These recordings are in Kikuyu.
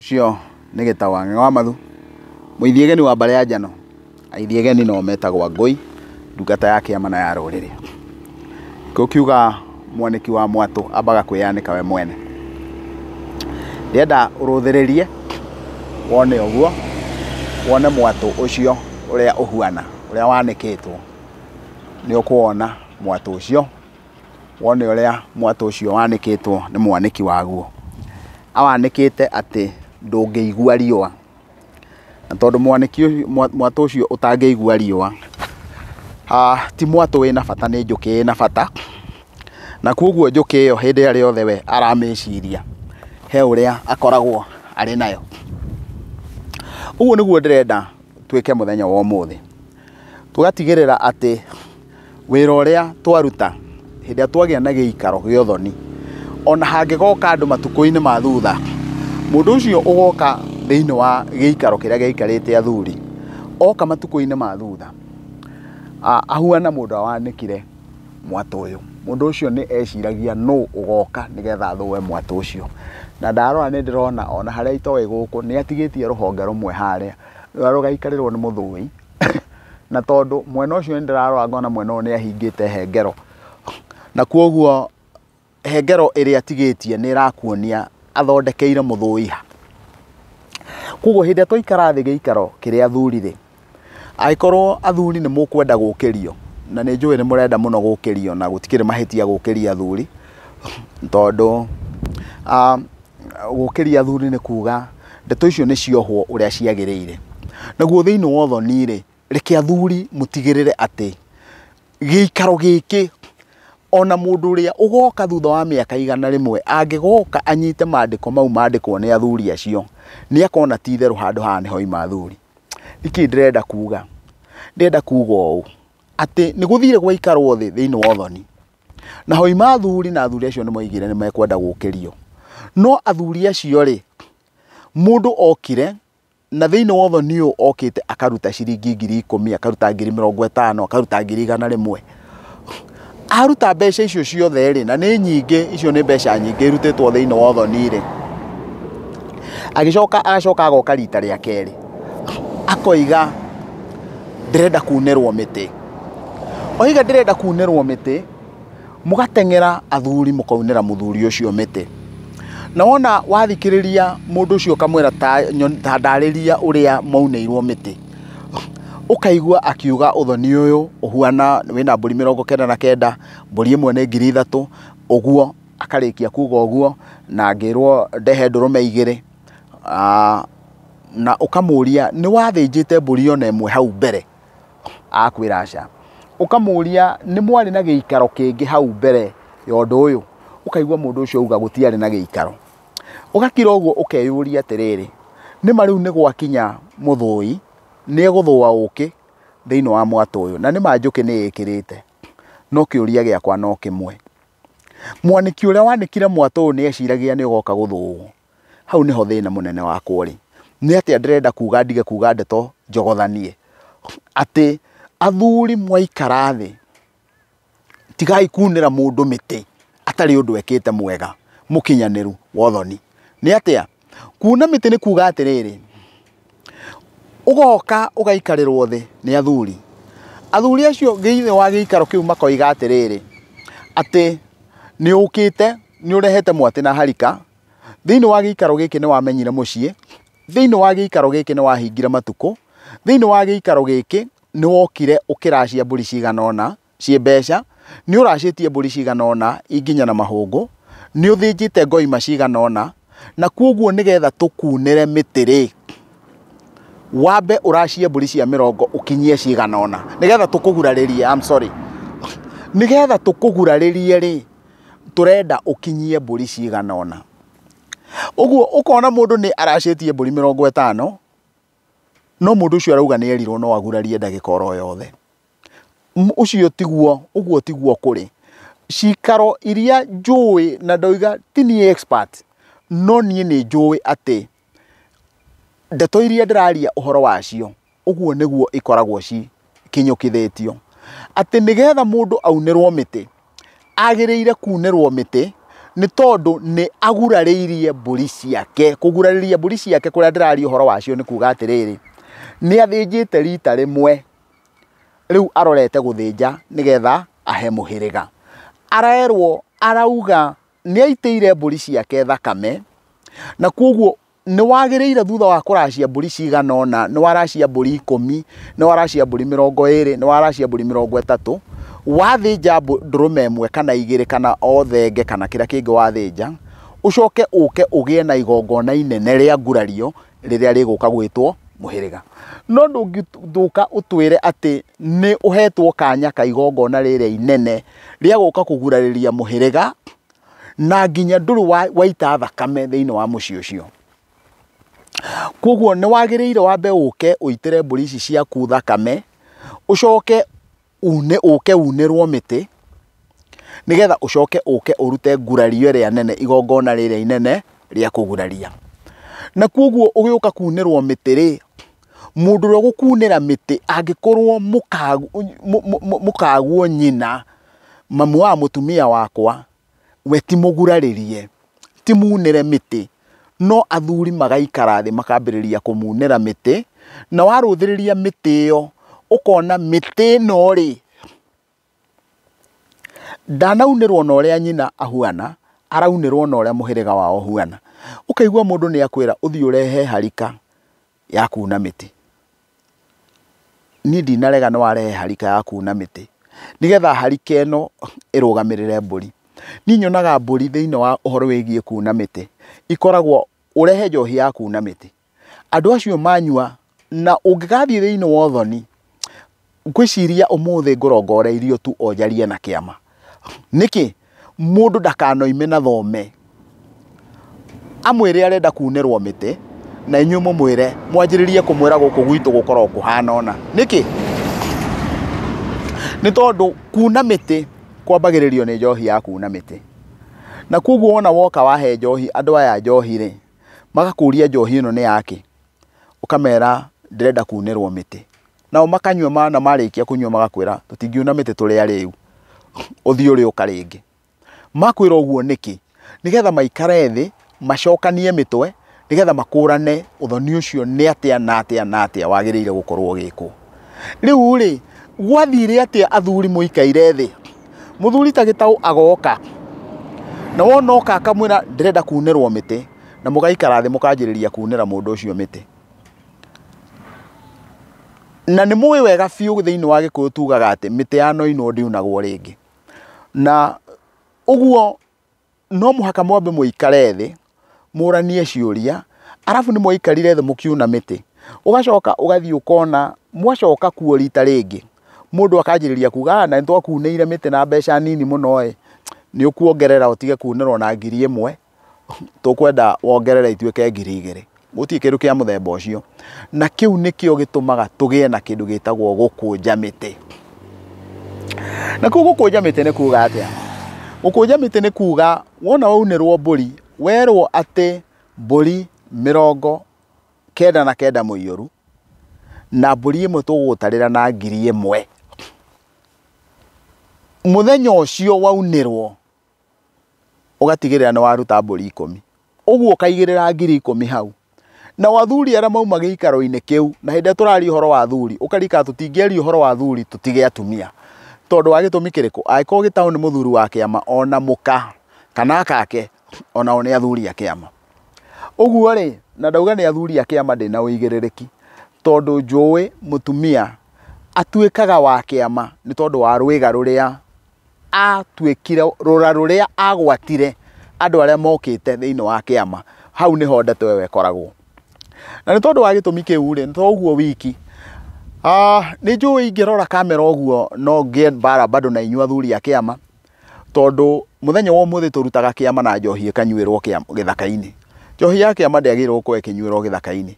Ũcio nĩ Gĩtaũ wa Ng'eng'e wa Mathu, mũithiegeni wa mbarĩ ya Njano, aithiegeni no metagwo Angũi, ndungata ya kĩama na ya rũrĩrĩ. Gũkiuga mwanĩki wa mwatũ ambaga kwĩyanĩka we mwene. Ndĩrenda ũrũthĩrĩrie wone ũguo, wone mwatũ ũcio ũrĩa ũhuana, ũrĩa wanĩkĩtwo. Nĩ ũkũwona mwatũ ũcio, wone ũrĩa mwatũ ũcio wanĩkĩtwo nĩ mwanĩki waguo. Awanĩkĩte atĩ ndũngĩigua riũa. Na tondũ mwanĩki mwatũ ũcio ũtangĩigua riũa, ti mwatũ wĩna bata nĩ njũkĩ ĩna bata. Na koguo njũkĩ ĩyo hĩndĩ ĩrĩa rĩothe we aramĩciria, he ũrĩa akoragwo arĩ nayo. Ũguo nĩguo ndĩrenda twĩke mũthenya wa ũmũthĩ. Tũgatigĩrĩra atĩ wĩra ũrĩa twaruta hĩndĩ ĩrĩa twagĩa na gĩikaro gĩa ũthoni, ona hangĩgoka andũ matukũ-inĩ ma thutha, mũndũ ũcio ũgoka thĩinĩ wa gĩikaro kĩrĩa gĩaikarĩte athuri, oka matukũ-inĩ ma thutha, ahuana mũndũ ũrĩa wanĩkire mwatũ ũyũ. Mũndũ ũcio nĩ eciragia nũ ũgoka nĩgetha athũe mwatũ ũcio. Na ndarora nĩ ndĩrona ona harĩa itoĩ gũkũ nĩ atigĩtie rũhonge rũmwe harĩa, rũrĩa rũgaikarĩrwo nĩ mũthũi. Na tondũ mwena ũcio nĩ ndĩrarora ngona mwena ũyũ nĩ ahingĩte hengero. Na koguo hengero ĩrĩa atigĩtie nĩ ĩrakuonia athondekeire mũthũi ha. Koguo hĩndĩ ĩrĩa twaikara thĩ gĩikaro kĩrĩa athuri rĩ, angĩkorwo athuri nĩ mũkwenda gũkĩrio, na nĩ njũĩ nĩ mũrenda mũno gũkĩrio na gũtikĩrĩ mahĩtia gũkĩria athuri, tondũ gũkĩria athuri nĩ kuga ndeto icio nĩ ciohwo ũrĩa ciagĩrĩire. Naguo thĩinĩ wa ũthoni rĩ, reke athuri mũtigĩrĩre atĩ gĩikaro gĩkĩ ona mũndũ ũrĩa ũgoka thutha wa mĩaka 100 angĩgoka anyite mandĩko mau mandĩkwo nĩ athuri acio, nĩ akona ti itherũ handũ haha nĩho ima athuri. Nĩkĩ ndĩrenda kuga? Ndĩrenda kuga ũũ, atĩ nĩ gũthire gwaikarwo thĩ thĩinĩ wa ũthoni. Na hoima athuri na athuri acio nĩ moigire nĩ mekwenda gũkĩrio. No athuri acio rĩ, mũndũ okire na thĩinĩ wa ũthoni ũyũ okĩte akaruta ciringi 10,000, akaruta 50,000, akaruta 100,000. Aruta mbeca icio ciothe rĩ, na nĩ nyingĩ, icio nĩ mbeca nyingĩ irutĩtwo thĩinĩ wa ũthoni rĩ, agĩcoka agacoka agoka rita rĩa kerĩ, akoiga ndĩrenda kunĩrwo mĩtĩ. Oiga ndĩrenda kunĩrwo mĩtĩ, mũgateng'era athuri mũkaunĩra mũthuri ũcio mĩtĩ. Na wona wathikĩrĩria mũndũ ũcio ũkamwĩra ta ndarĩria ũrĩa maunĩirwo mĩtĩ, ũkaigua akiuga ũthoni ũyũ ũhuana wĩna mbũri 99, mbũri ĩmwe nĩ 3,000, ũguo akarĩkia kuga ũguo na ngĩrwo ndehe ndũrũme 2. Na ũkamũria nĩ wathĩnjĩte mbũri ona ĩmwe hau mbere, akwĩra aca. Ũkamũria nĩ mwarĩ na gĩikaro kĩngĩ hau mbere ya ũndũ ũyũ, ũkaigua mũndũ ũcio auga gũtiarĩ na gĩikaro. Ũgakira ũguo ũkeyũria atĩrĩrĩ, nĩma rĩu nĩ gwakinya mũthũi nĩ egũthũa ũkĩ thĩinĩ wa mwatũ ũyũ, na nĩma njũkĩ nĩ ĩkĩrĩte. No kĩũria gĩakwa no kĩmwe, mwanĩki ũrĩa wanĩkire mwatũ ũyũ nĩ eciragia nĩ ũgoka gũthũo. Hau nĩho thĩna mũnene wakwa ũrĩ. Nĩ atĩa ndĩrenda kuga ndige kuga ndeto njogothanie, atĩ athuri mwaikara thĩ tigai kunĩra mũndũ mĩtĩ atarĩ ũndũ ekĩte mwega mũkinyanĩru wa ũthoni. Nĩ atĩa kuna mĩtĩ? Nĩ kuga atĩrĩrĩ, ũgoka ũgaikarĩrwo thĩ nĩ athuri. Athuri acio thĩinĩ wa gĩikaro kĩu makoiga atĩrĩrĩ, atĩ nĩ ũkĩte nĩ ũrehete mwatĩ na harika thĩinĩ wa gĩikaro gĩkĩ, nĩ wamenyire mũciĩ thĩinĩ wa gĩikaro gĩkĩ, nĩ wahingire matukũ thĩinĩ wa gĩikaro gĩkĩ, nĩ wokire ũkĩracia mbũri cigana ũna ciĩ mbeca, nĩ ũracĩtie mbũri cigana ũna inginya na mahũngũ, nĩ ũthĩnjĩte ngoima cigana ũna, na koguo nĩgetha tũkunĩre mĩtĩ rĩ, wambe ũracie mbũri cia mĩrongo ũkinyie cigana ũna nĩgetha tũkũgurarĩrie. I'm sorry, nĩgetha tũkũgurarĩrie rĩ, tũrenda ũkinyie mbũri cigana ũna. Ũguo ũkona mũndũ nĩ aracĩtie mbũri 50, no mũndũ ũcio arauga nĩ erirwo no agurarie ndagĩka oro yothe. Ũcio tiguo, ũguo tiguo kũrĩ. Cikaro iria njũĩ na ndoiga ti niĩ expert, no niĩ nĩ njũĩ atĩ ndeto iria ndĩraria ũhoro wacio ũguo nĩguo ikoragwo cikinyũkithĩtio, atĩ nĩgetha mũndũ aunĩrwo mĩtĩ agĩrĩire kunĩrwo mĩtĩ Nĩ tondũ nĩ agurarĩirie mbũri ciake. Kũgurarĩria mbũri ciake kũrĩa ndĩraria ũhoro wacio nĩ kuga atĩrĩrĩ, nĩ athĩnjĩte rita rĩmwe, rĩu arorete gũthĩnja nĩgetha ahe mũhĩrĩga. Arerwo, arauga nĩ aitĩire mbũri ciake thakame, na koguo nĩ wagĩrĩire thutha wa kũracia mbũri cigana ũna, nĩ waracia mbũri 10, nĩ waracia mbũri 20, nĩ waracia mbũri 30, wathĩnja ndũrũme ĩmwe kana igĩrĩ kana o thenge kana kĩrĩa kĩngĩ wathĩnja, ũcoke ũke ũgĩe na igongona inene rĩa ngurario rĩrĩa rĩgũka gwĩtwo mũhĩrĩga. No ndũngĩũka ũtwĩre atĩ nĩ ũhetwo kanya ka igongona rĩrĩa inene rĩa gũka kũgurarĩria mũhĩrĩga, na nginya ndũrĩ waita thakame thĩinĩ wa mũciĩ ũcio. Koguo nĩ wagĩrĩire wambe ũke ũitĩre mbũri ici ciaku thakame, ũcoke ũke unĩrwo mĩtĩ, nĩgetha ũcoke ũke ũrute ngurario ĩrĩa nene, igongona rĩrĩa inene rĩa kũguraria. Na koguo ũgĩũka kunĩrwo mĩtĩ rĩ, mũndũ ũrĩa ũgũkunĩra mĩtĩ angĩkorwo mũkaguo nyina, mamu wa mũtumia wakwa, we ti mũgurarĩrie, ti munĩre mĩtĩ, no athuri magaikara thĩ makambĩrĩria kũmunĩra mĩtĩ, na warũthĩrĩria mĩtĩ ĩyo ũkona mĩtĩ ĩno rĩ, ndanaunĩrwo na ũrĩa nyina ahuana, araunĩrwo na ũrĩa mũhĩrĩga wao ũhuana. Ũkaigua mũndũ nĩ akwĩra ũthiĩ ũrehe harika ya kuna mĩtĩ. Niĩ ndinarega nĩ warehe harika ya kuna mĩtĩ, nĩgetha harika ĩno ĩrũgamĩrĩre mbũri. Niĩ nyonaga mbũri thĩinĩ wa ũhoro wĩgiĩ kuna mĩtĩ, ikoragwo ũrehe njohi ya kuna mĩtĩ. Andũ acio manyua, na ũngĩgathiĩ thĩinĩ wa ũthoni, ngwĩciria ũmũthĩ ngũrongoreirio tu o njarie na kĩama. Nĩkĩ? Mũndũ ndakanoime na thome amwĩre arenda kunĩrwo mĩtĩ, na inyuĩ mũmwĩre mwanjĩrĩrie kũmwĩra gũkũ gwitũ gũkoragwo kũhana ũna. Nĩkĩ? Nĩ tondũ kuna mĩtĩ kwambagĩrĩrio nĩ njohi ya kuna mĩtĩ. Na koguo wona woka wahe njohi andũ aya njohi rĩ, magakũria njohi ĩno nĩ yakĩ, ũkamera ndĩrenda kunĩrwo mĩtĩ. Nao makanyua na marĩkia kũnyua magakwĩra tũtingiuna mĩtĩ tũrĩ arĩu, ũthiĩ ũrĩũka rĩngĩ. Makwĩra ũguo nĩkĩ? Nĩgetha maikare thĩ macokanie mĩtwe, nĩgetha makũrane ũthoni ũcio nĩ atĩa na atĩa na atĩa wagĩrĩire gũkorwo ũgĩkwo. Rĩu rĩ, gwathire atĩa athuri mũikaire thĩ? Mũthuri ta Gĩtaũ agoka, na wona oka akamwĩra ndĩrenda kunĩrwo mĩtĩ, na mũgaikara thĩ mũkanjĩrĩria kunĩra mũndũ ũcio mĩtĩ. Na nĩ mũĩ wega biũ thĩinĩ wa Gĩkũyũ tugaga atĩ mĩtĩ ya noinwo ndiunagwo rĩngĩ. Na ũguo no mũhaka mwambe mũikare thĩ mũranie ciũria, arabu nĩ mwaikarire thĩ mũkiuna mĩtĩ. Ũgacoka ũgathiĩ ũkona mwacoka kuo rita rĩngĩ, mũndũ akanjĩrĩria kuga na nĩtwakunĩire mĩtĩ na mbeca nini mũno ĩ, nĩ ũkuongerera ũtige kunĩrwo na 1000, tũkwenda wongerere ituĩke 2000. Gũtirĩ kĩndũ kĩa mũthemba ũcio. Na kĩu nĩkĩo gĩtũmaga tũgĩe na kĩndũ gĩtagwo gũkũnja mĩtĩ. Na kũu gũkũnja mĩtĩ nĩ kuga atĩa? Gũkũnja mĩtĩ nĩ kuga wona waunĩrwo mbũri, werwo atĩ mbũri 99 mũiyũru, na mbũri ĩmwe tũgũgũtarĩra na 1000. Mũthenya ũcio waunĩrwo ũgatigĩrĩra nĩ waruta mbũri 10. Ũguo ũkaigĩrĩra 10,000 hau. Na athuri arĩa mauma gĩikaro-inĩ kĩu, na hĩndĩ ĩrĩa tũraria ũhoro wa athuri, ũkarika tũtingĩaria ũhoro wa athuri tũtige atumia. Tondũ wa gĩtũmi kĩrĩkũ? Angĩkorwo Gĩtaũ nĩ mũthuri wa kĩama, ona mũka kana akake onao nĩ athuri a kĩama. Ũguo rĩ, na ndauga nĩ athuri a kĩama ndĩna ũigĩrĩrĩki, tondũ njũĩ mũtumia atuĩkaga wa kĩama nĩ tondũ wa rwĩga rũrĩa atuĩkire, rũra rũrĩa agwatire andũ arĩa mokĩte thĩinĩ wa kĩama. Hau nĩho ndeto ĩyo ĩkoragwo. Na nĩ tondũ wa gĩtũmi kĩu rĩ, to ũguo wiki, nĩ njũĩ ingĩrora kamera ũguo no ngĩe mbara bado na inyuĩ athuri a kĩama, tondũ mũthenya wa ũmũthĩ tũrutaga kĩama na njohi ĩkanyuĩrwo gĩthaka-inĩ. Njohi ya kĩama ndĩagĩrĩirwo gũkorwo ĩkĩnyuĩrwo gĩthaka-inĩ.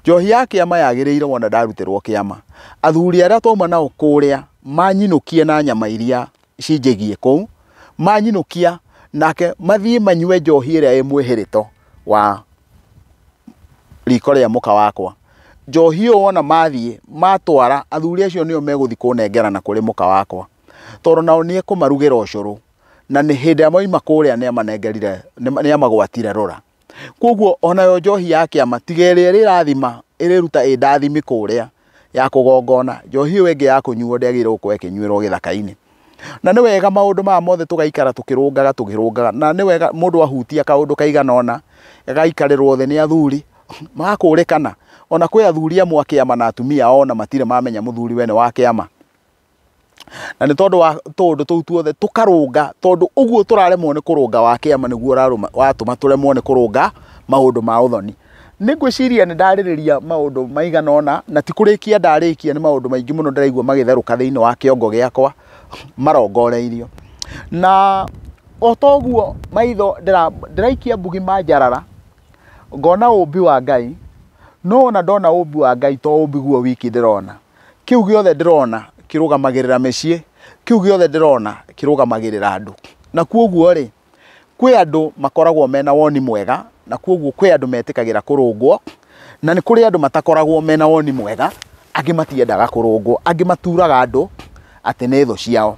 Njohi ya kĩama yagĩrĩire wona ndarutĩrwo kĩama. Athuri arĩa twauma nao kũrĩa manyinũkie na nyama iria cinjĩgie kũu, manyinũkia nake mathiĩ manyue njohi ĩrĩa ĩ mwĩhĩrĩto wa riko rĩa mũka wakwa. Njohi ĩyo wona mathiĩ matwara, athuri acio nĩo megũthiĩ kũnengerana kũrĩ mũka wakwa, tondũ nao nĩ ekũmarugĩra ũcũrũ. Na nĩ hĩndĩ ĩrĩa moima kũrĩa nĩ amanengerire, nĩ amagwatire rũra. Koguo onayo njohi ya kĩama tiga ĩrĩa ĩrĩrathima ĩrĩruta ĩ ndathimi kũrĩa ya kũgongona, njohi ĩyo ĩngĩ ya kũnyuo ndĩagĩrĩirwo gũkorwo ĩkĩnyuĩrwo gĩthaka-inĩ. Na nĩ wega maũndũ maya mothe tũgaikara tũkĩrũngaga tũkĩrũngaga, na nĩ wega mũndũ ahutia kaũndũ kaigana ũna gagaikarĩrwo thĩ nĩ athuri magakũrĩkana. Ona kwĩ athuri amwe a kĩama na atumia ao ona matirĩ mamenya mũthuri we nĩ wa kĩama. Na nĩ tondũ wa tũũndũ tũu tuothe tũkarũnga, tondũ ũguo tũraremwo nĩ kũrũnga wa kĩama nĩguo watũma tũremwo nĩ kũrũnga maũndũ ma ũthoni. Nĩ ngwĩciria nĩ ndarĩrĩria maũndũ maigana ũna, na ti kũrĩkia ndarĩkia, nĩ maũndũ maingĩ mũno ndĩraigua magĩtherũka thĩinĩ wa kĩongo gĩakwa marongoreirio. Na o ta ũguo maitho ndĩraikia mbugi manjarara, ngona ũmbi wa Ngai, no ona ndona ũmbi wa Ngai to ũmbi guo wiki ndĩrona. Kĩu gĩothe ndĩrona kĩrũgamagĩrĩra mĩciĩ, kĩu gĩothe ndĩrona kĩrũgamagĩrĩra andũ. Na kuoguo rĩ, kwĩ andũ makoragwo mena woni mwega, na kuoguo kwĩ andũ metĩkagĩra kũrũngwo, na nĩ kũrĩ andũ matakoragwo mena woni mwega, angĩ matiendaga kũrũngwo, angĩ maturaga andũ atĩ nĩ thũ ciao.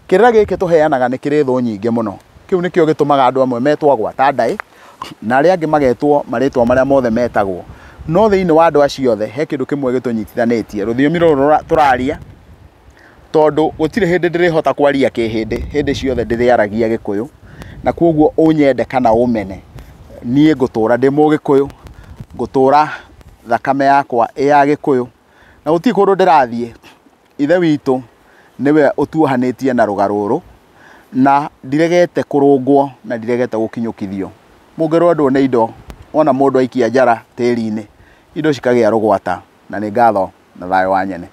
Kĩrĩra gĩkĩ tũheanaga nĩ kĩrĩ thũ nyingĩ mũno. Kĩu nĩkĩo gĩtũmaga andũ amwe metwo agwata ndaĩ, na arĩa angĩ magetwo marĩtwa marĩa mothe metagwo. No thĩinĩ wa andũ acio othe he kĩndũ kĩmwe gĩtũnyitithanĩtie, rũthiomi rũrũ tũraria, tondũ gũtirĩ hĩndĩ ndĩrĩhota kwaria kĩhĩndĩ, hĩndĩ ciothe ndĩrĩaragia Gĩkũyũ, na kuoguo ũnyende kana ũmene, niĩ ngũtũra ndĩ Mũgĩkũyũ, ngũtũra thakame yakwa ĩ ya Gĩkũyũ, na gũtirĩ kũndũ ndĩrathiĩ. Ithe witũ nĩwe ũtuohanĩtie na rũga rũrũ, na ndiregete kũrũngwo na ndiregete gũkinyũkithio. Mũngĩrwendwo nĩ indo, wona mũndũ aikia njara tĩri-inĩ, indo cikagĩa rũgwata, na nĩ ngatho na thayũ wa nyene.